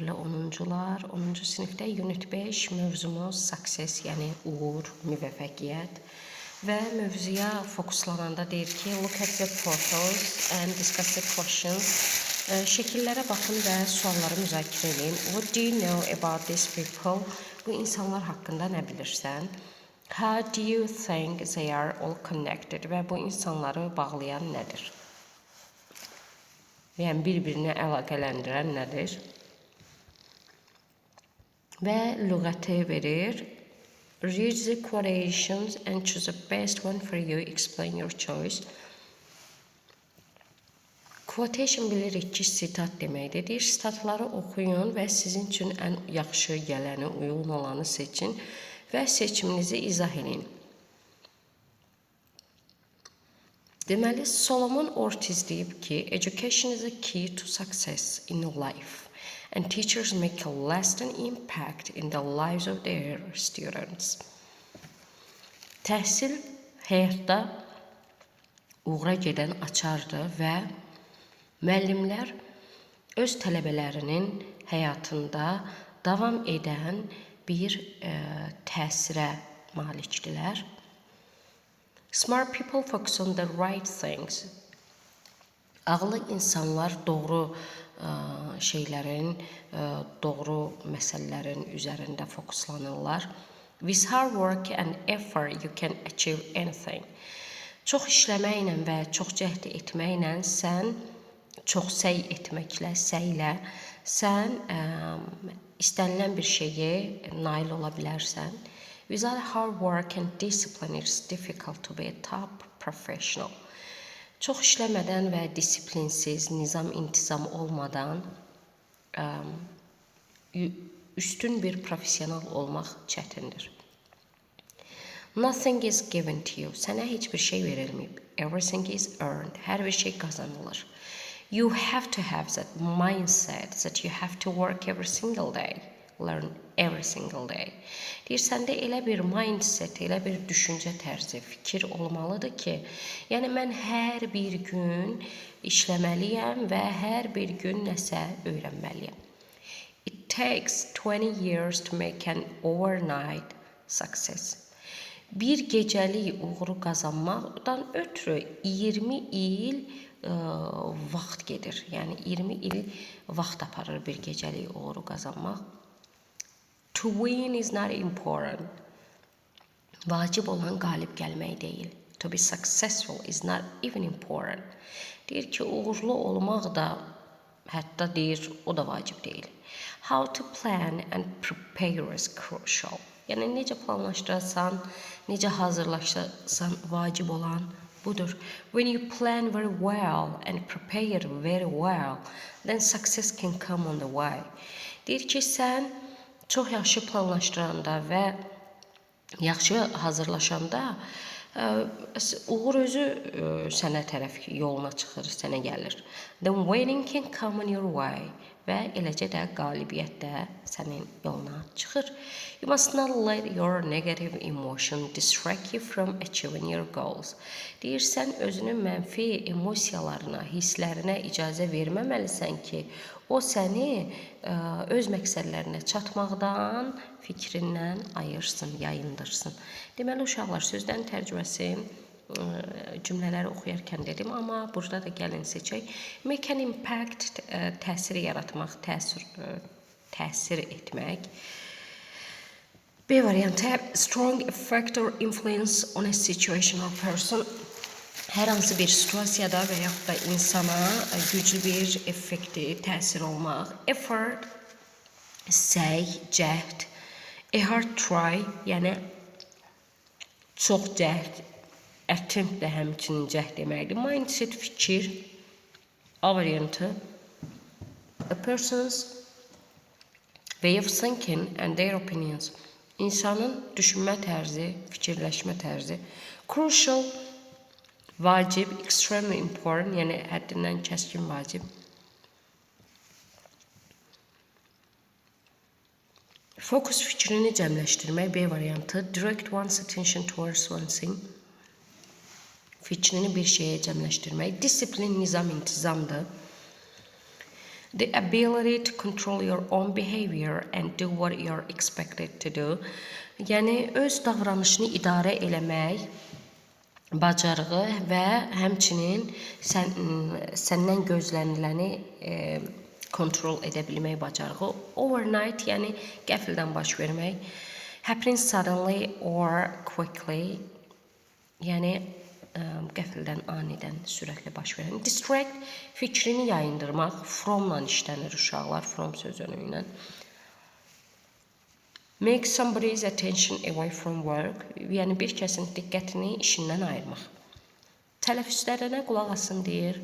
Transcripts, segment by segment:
Dəyərli 10-cular, 10-cu sinifdə Unit 5 mövzumuz success, yəni uğur, müvəffəqiyyət və mövzuya fokuslananda deyir ki, look at the photos and discuss the questions. Şəkillərə baxın və sualları müzakirə edin. What do you know about these people? Bu insanlar haqqında nə bilirsən? How do you think they are all connected? Və bu insanları bağlayan nədir? Yəni bir-birinə əlaqələndirən nədir? Və lüğəti verir. Read the quotations and choose the best one for you. Explain your choice. Quotation bilirik ki, sitat deməkdir. Deyir, sitatları oxuyun və sizin üçün ən yaxşı gələni, uyğun olanı seçin və seçiminizi izah edin. Deməli, Solomon Ortiz deyib ki, education is a key to success in life and teachers make a lasting impact in the lives of their students. Təhsil həyatda uğura gedən açardır və müəllimlər öz tələbələrinin həyatında davam edən bir təsirə malikdirlər. Smart people focus on the right things. Ağıllı insanlar doğru şeylərin, doğru məsələlərin üzərində fokuslanırlar. With hard work and effort you can achieve anything. Çox işləməklə və çox cəhd etməklə sən çox səy etməklə, səylə sən istənilən bir şeyə nail ola bilərsən. Without hard work and discipline, it's difficult to be a top professional. Çox işləmədən və disiplinsiz, nizam, intizam olmadan üstün bir professional olmaq çətindir. Nothing is given to you. Sənə heç bir şey verilməyib. Everything is earned. Hər bir şey qazanılır. You have to have that mindset that you have to work every single day. Learn every single day. Deyir, səndə elə bir mindset, elə bir düşüncə tərzi, fikir olmalıdır ki, yəni mən hər bir gün işləməliyəm və hər bir gün nəsə öyrənməliyəm. It takes 20 years to make an overnight success. Bir gecəlik uğuru qazanmaqdan ötürü 20 il vaxt gedir. Yəni 20 il vaxt aparır bir gecəlik uğuru qazanmaq. To win is not important. Vacib olan qalib gəlmək deyil. To be successful is not even important. Deyir ki, uğurlu olmaq da hətta deyir, o da vacib deyil. How to plan and prepare is crucial. Yəni necə planlaşdırasan, necə hazırlaşasan vacib olan budur. When you plan very well and prepare very well, then success can come on the way. Deyir ki, sən çox yaxşı planlaşdıranda və yaxşı hazırlaşanda uğur özü sənə tərəf yoluna çıxır, sənə gəlir. Then winning can come on your way və eləcə də qalibiyyət də sənin yoluna çıxır. You must not let your negative emotion distract you from achieving your goals. Deyir, sən özünün mənfi emosiyalarına, hisslərinə icazə verməməlisən ki, o səni öz məqsədlərinə çatmaqdan, fikrindən ayırsın, yayındırsın. Deməli, uşaqlar, sözlərin tərcüməsi cümlələri oxuyarkən dedim, amma burada da gəlin seçək. Make an impact, təsir yaratmaq, təsir etmək. B variantı, have strong effect or influence on a situation or person. Hər hansı bir situasiyada və yaxud da insana güclü bir effekti, təsir olmaq. Effort, səy, cəhd. A hard try, yəni çox cəhd. Attempt də həmçinin cəhd deməkdir. Mindset, fikir. A variantı. A person's way of thinking and their opinions. İnsanın düşünmə tərzi, fikirləşmə tərzi. Crucial, vacib, extremely important, yəni həddindən kəskin vacib. Fokus fikrini cəmləşdirmək, B variantı. Direct one's attention towards one thing. Fikrini bir şeyə cəmləşdirmək. Disiplin, nizam, intizamdır. The ability to control your own behavior and do what you're expected to do. Yəni öz davranışını idarə eləmək bacarığı və həmçinin səndən gözləniləni kontrol edə bilmək bacarığı. Overnight, yəni qəfildən baş vermək. Happening suddenly or quickly, yəni qəfildən, anidən, sürətli baş verən. Distract, fikrini yayındırmaq. From-la işlənir uşaqlar, from sözünü ilə. Make somebody's attention away from work, yəni bir kəsin diqqətini işindən ayırmaq. Tələffüzlərinə qulaq asın deyir.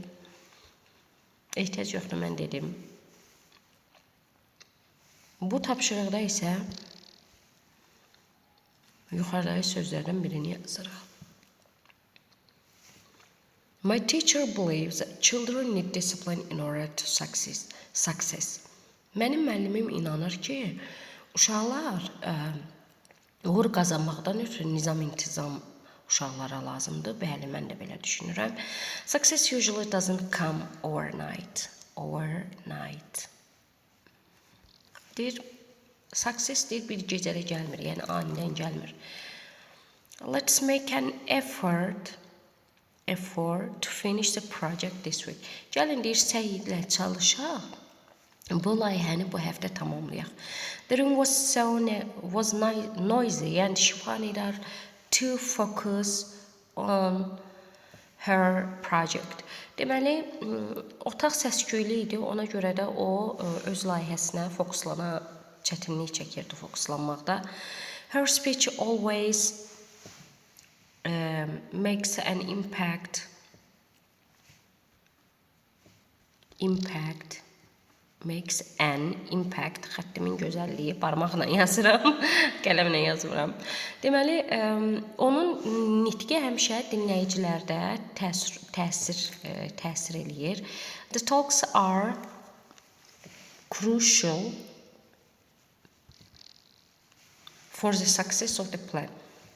Ehtiyac yoxdur, mən dedim. Bu tapşırıqda isə yuxarıdakı sözlərdən birini yazırıq. My teacher believes that children need discipline in order to success. Mənim müəllimim inanır ki, uşaqlar uğur qazanmaqdan ötürü nizam-intizam uşaqlara lazımdır. Bəli, mən də belə düşünürəm. Success usually doesn't come overnight. Overnight. Deyir, success deyir, bir gecədə gəlmir, yəni anidən gəlmir. Let's make an effort to finish the project this week. Gəlin deyir, səylə çalışaq. Bu layihəni bu həftə tamamlayaq. The room was so was noisy and she wanted her to focus on her project. Deməli, otaq səs-küylü idi. Ona görə də o öz layihəsinə fokuslana çətinlik çəkirdi fokuslanmaqda. Her speech always makes an impact. Impact makes an impact. Xəttimin gözəlliyi barmaqla yazıram, qələmlə yazmıram. Deməli, onun nitqi həmişə dinləyicilərdə təsir eləyir. The talks are crucial for the success of the plan.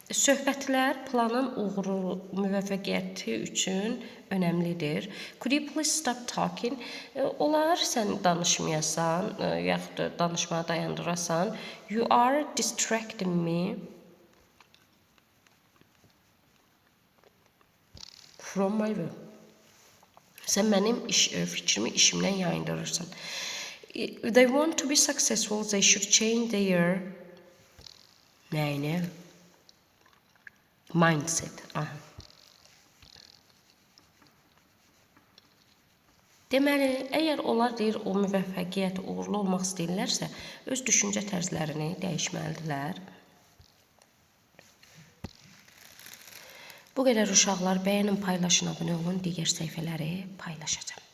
Söhbətlər planın uğuru, müvəffəqiyyəti üçün önəmlidir. Could you please stop talking? Olar sən danışmayasan, yaxud da danışmağı dayandırasan. You are distracting me from my work. Sən mənim fikrimi işimdən yayındırırsan. If they want to be successful, they should change their nəyini? Mindset. Aha. Deməli, əgər onlar deyir, o müvəffəqiyyət, uğurlu olmaq istəyirlərsə, öz düşüncə tərzlərini dəyişməlidirlər. Bu qədər uşaqlar, bəyənin, paylaşın, abunə olun, digər səhifələri paylaşacağam.